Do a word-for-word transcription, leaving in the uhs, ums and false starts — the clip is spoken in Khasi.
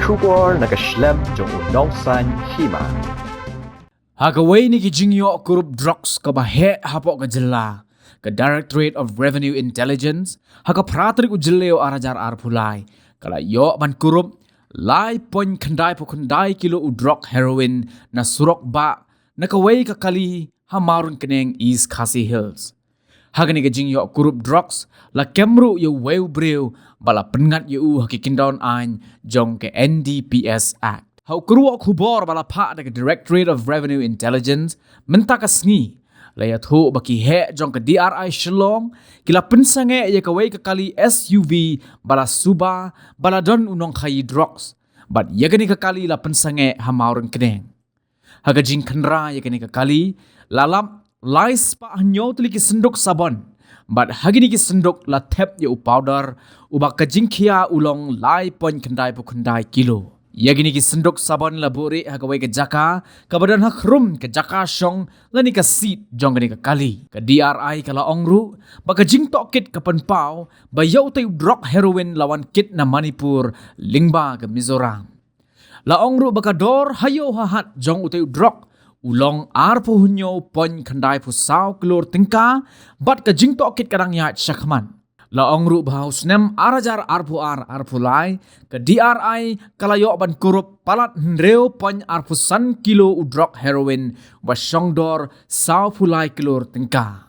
Khubor na ka shlem jong u Nongsaiñ Hima. Ha kawei na ki jingïoh kurup drugs kaba heh hapoh ka jylla, ka Directorate of Revenue Intelligence, ha ka phra tarik u Jylliew ar hajar arphew lai, ka la ïoh ban kurup lai point khyndai phew khyndai kilo u drok heroin na surok bah na kawei ka kali ha Mawryngkneng, East Khasi Hills. Ha kane ka jingïoh kurup drugs, la kem ruh ïa uwei u briew ba la pynngat ïa u ha ki kyndon aiñ jong ka N D P S Act. Ha u kyrwoh khubor ba la phah da ka Directorate of Revenue Intelligence mynta ka sngi, la ïathuh ba ki heh jong ka D R I Shillong ki la pynsangeh ïa kawei ka kali S U V ba la suba ba la don u nongkhaïi drugs. Bad ïa kane ka kali la pynsangeh ha Mawryngkneng. Ha ka jingkhynra ïa kane ka kali, la lap lai spah hynñiew tylli ki synduk sabon. Bad ha kine ki synduk la thep ïa u powder, uba ka jingkhia u long lai point khyndai phew khyndai kilo. Ïa kine ki synduk sabon la buhrieh ha kawei ka jaka kaba don ha khrum ka jaka shong lane ka seat jong kane ka kali. Ka D R I ka la ong ruh ba ka jingtohkit ka pynpaw ba ïa utei u drok heroin la wan kit na Manipur lyngba ka Mizoram. La ong ruh ba ka dor ha ïew ha hat jong utei u drok u long arphew hynñiew point khyndai phew saw klur tyngka, bad ka jingtohkit ka dang ïaid shakhmat. La ong ruh ba ha u snem ar hajar arphew ar arphew lai, ka D R I ka la ïoh ban kurup palat hynriew point arphew san kilo u drok heroin, ba shong dor saw phew lai klur tyngka.